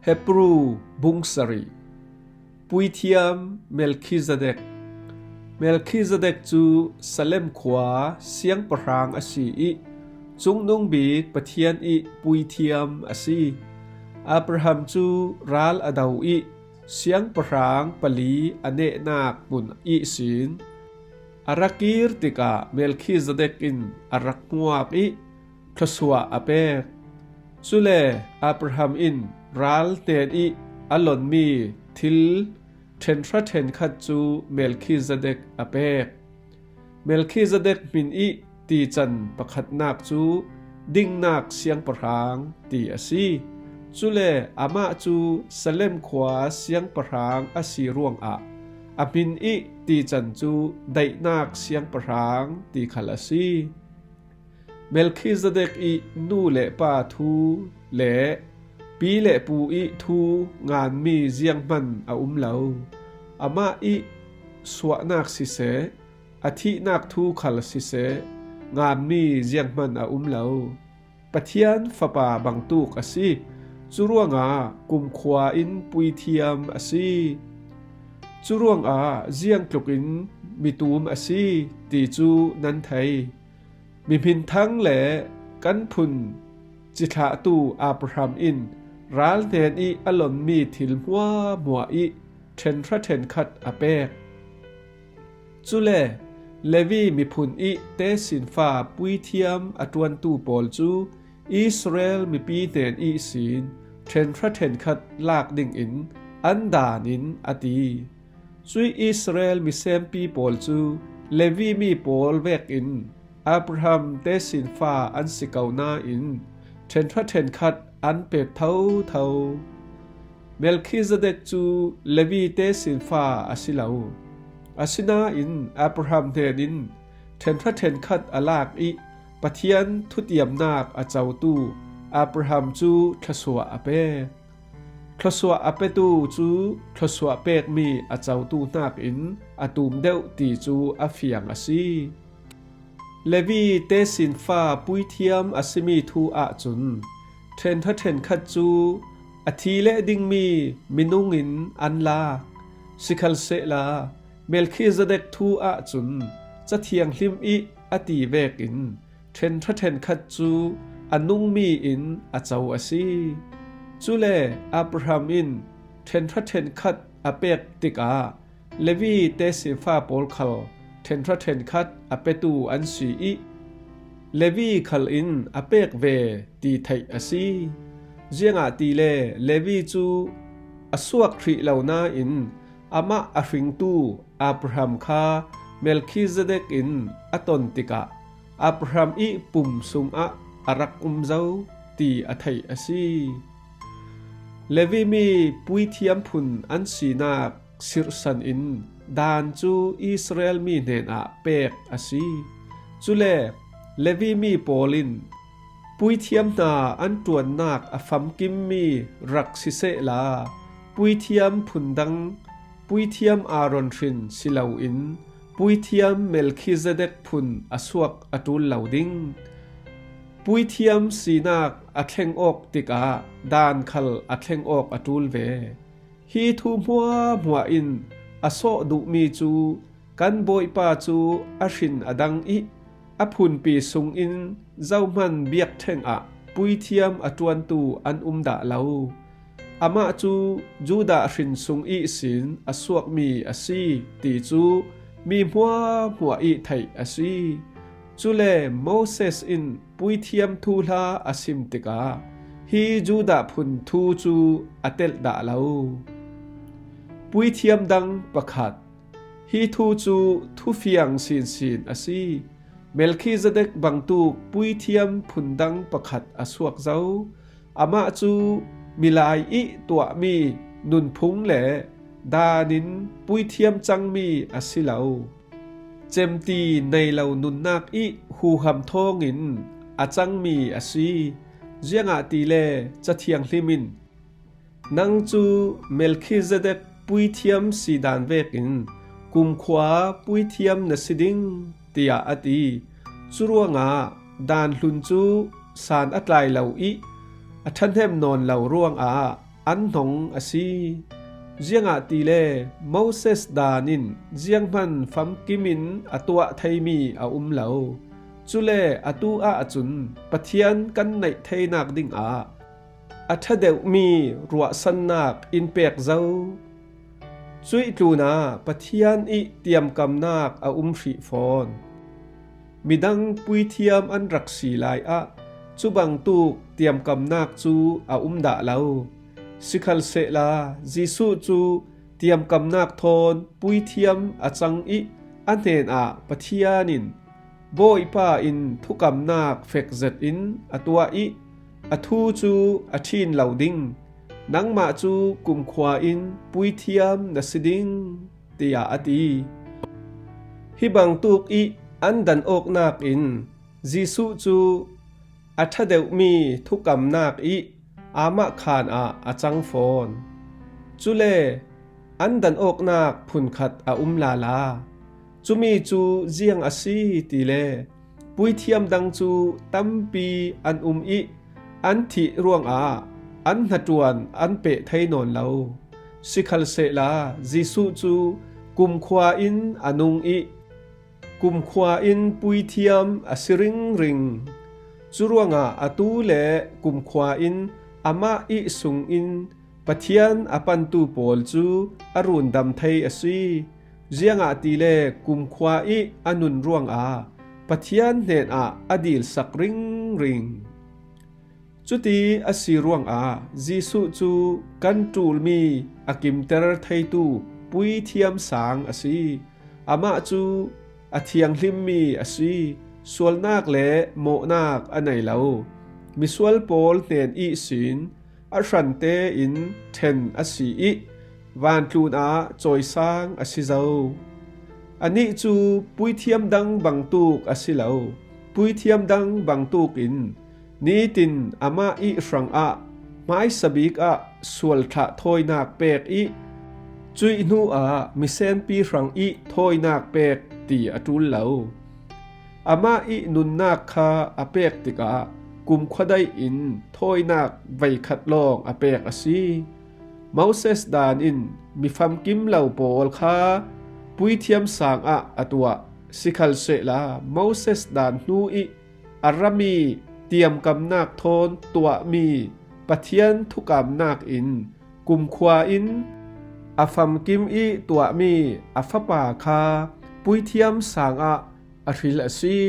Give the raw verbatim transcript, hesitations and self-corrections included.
Hebru bung sarih. Puithiam Melkhizedek. Melkhizedek cu Salem khua siangpahrang a si ih, Cungnungbik Pathian ih puithiam a si. Abraham cu ral a do ih, siangpahrang pali a nehnak hmun ihsin a ra kir tikah Melkhizedek in a rak hmuak ih, thluasuah a pek. Cule Abraham in ral hnen ih a lonmi thil ṭhenhra ṭhenkhat cu Melkhizedek a pek. Melkhizedek hmin ih tican pakhatnak cu dingnak siangpahrang ti a si. Cule amah cu Salem khua siangpahrang a si ruangah a hmin ih tican cu daihnak siangpahrang ti khal a si. Melkhizedek ih nu le pa thu le pi le pu ih thu nganmi zianghman a um lo. Amah ih suahnak siseh, a thihnak thu khal siseh, nganmi zianghman a um lo. Pathian Fapa bangtuk a si. Curuangah kumkhua in puithiam a si. Curuangah ziangtlukin mitum a si ti cu nan thei. Mihminthang le kan phun cithlahtu Abraham in ral hnen ih a lonmi thil hmuahhmuah ih ṭhenhra ṭhenkhat a pek. Cule Levi miphun ih tesinfa puithiam a ṭuantu pawl cu Israel mipi hnen ihsin ṭhenhra ṭhenkhat lak dingin an daan in a ti. Cuih Israel misenpi pawl cu Levi mi pawl vekin Abraham tesinfa an si ko nain ṭhenhra ṭhenkhat an pek thotho. Melkhizedek cu Levi tesinfa a si lo. Asinain Abraham hnen in ṭhenhra ṭhenkhat a lak ih Pathian thutiamnak a cotu Abraham cu thluasuah a pek. Thluasuah a petu cu thluasuah pekmi a cotu hnakin a tum deuh ti cu a fiang a si. Levi tesinfa puithiam a simi thu ahcun ṭhenhra ṭhenkhat cu a thi leh dingmi minung in an lak. Sikhalsehla Melkhizedek thu ahcun Ca Thianghlim ih a ti vekin ṭhenhra ṭhenkhat cu a nungmi in a co a si. Cule Abraham in ṭhenhra ṭhenkhat a pek tikah Levi tesinfa pawl khal ṭhenhra ṭhenkhat a petu an si ih Levi khal in a pek ve ti theih a si. Ziangahtile Levi cu a suak hrih lo nain amah a hringtu Abraham kha Melkhizedek in a ton tikah Abraham ih pum sungah a rak um zo ti a theih a si. Levi mi puithiam phun an sinak sirhsan in daan cu Israel mi hnenah pek a si. Cule Levi mi pawl in puithiam hna an ṭuannak a famkimmi rak sisehla, puithiam phundang puithiam Aaron hrin si loin puithiam Melkhizedek phun a suak a ṭul lo ding. Puithiam sinak a thleng awk tikah daan khal a thleng awk a ṭul ve. Hi thu hmuahhmuah in a sawh duhmi cu kan Bawipa cu a hrin a dang ih a phunpi sungin zohman biakṭheng ah puithiam a ṭuantu an um dah lo. Amah cu Judah hrin sung ihsin a suakmi a si ti cu mi hmuahhmuah ih theih a si. Cule Moses in puithiam thuhla a sim tikah hi Judah phun thu cu a telh dah lo. Puithiam dang pakhat. Hi thu cu thufiang sinsin a si. Melkhizedek bangtuk puithiam phundang pakhat a suak zo. Amah cu milai ih tuahmi nunphung le daan in puithiam cangmi a si lo. Cemti nei lo nunnak ih huham thawngin a cangmi a si. Ziangahtile Ca Thianghlim in, "Nang cu Melkhizedek puithiam si daan vekin kumkhua puithiam na si ding," tiah a ti. Curuangah daan hlun cu san a tlai lo ih a ṭhahnem nawn lo ruangah an hnong a si. Ziangahtile Moses daan in zianghman famkimin a tuah theimi a um lo. Cule atu ahcun Pathian kan naih theinak dingah a ṭha deuhmi ruahsannak in pek zo. Cuih tlunah Pathian ih tiamkamnak a um hrih fawn. Midang puithiam an rak si lai ah cubangtuk tiamkamnak cu a um dah lo. Sikhalsehla Jesuh cu tiamkamnak thawn puithiam a cang ih a hnenah Pathian in Bawipa in thukamnak fek zetin a tuah ih a thu cu a ṭhin lo ding, nangmah cu kumkhua in puithiam na si ding, tiah a ti. Hi bangtuk ih an dan awknak in Jesuh cu a ṭha deuhmi thukamnak ih amah khaan ah a cang fawn. Cule an dan awknak phunkhat a um lala. Cumi cu ziang a si tile puithiam dang cu tampi an um ih an thih ruangah an hnaṭuan an peh thei nawn lo. Sikhalsehla Jesuh cu kumkhua in a nung ih kumkhua in puithiam a si ringring. Curuangah atu le kumkhua in amah ih sungin Pathian a pantu pawl cu a rundam thei a si. Ziangahtile kumkhua ih a nun ruangah Pathian hnenah a dilsak ringring. Cuti a si ruangah Jesuh cu kan ṭulmi a kimter theitu puithiam sang a si. Amah cu a thianghlimmi a si. Sualnak le mawhnak a nei lo. Misual pawl hnen ihsin a hrante in ṭhen a si ih vantlun ah cawisang a si zo. Anih cu puithiam dang bangtuk a si lo. Puithiam dang bangtuk in nitin amah ih hrangah hmaisa bik ah sualthlah thawinak pek ih cuih hnuah misenpi hrang ih thawinak pek ti a ṭul lo. Amah ih nunnak kha a pek tikah kumkhua daih in thawinak veikhat lawng a pek a si. Moses daan in mifamkim lo pawl kha puithiam sang ah a tuah. Sikhalsehla Moses daan hnu ih a rami tiamkamnak thawn tuahmi Pathian thukamnak in kumkhua in a famkim ih tuahmi a fapa kha puithiam sang ah a hril a si.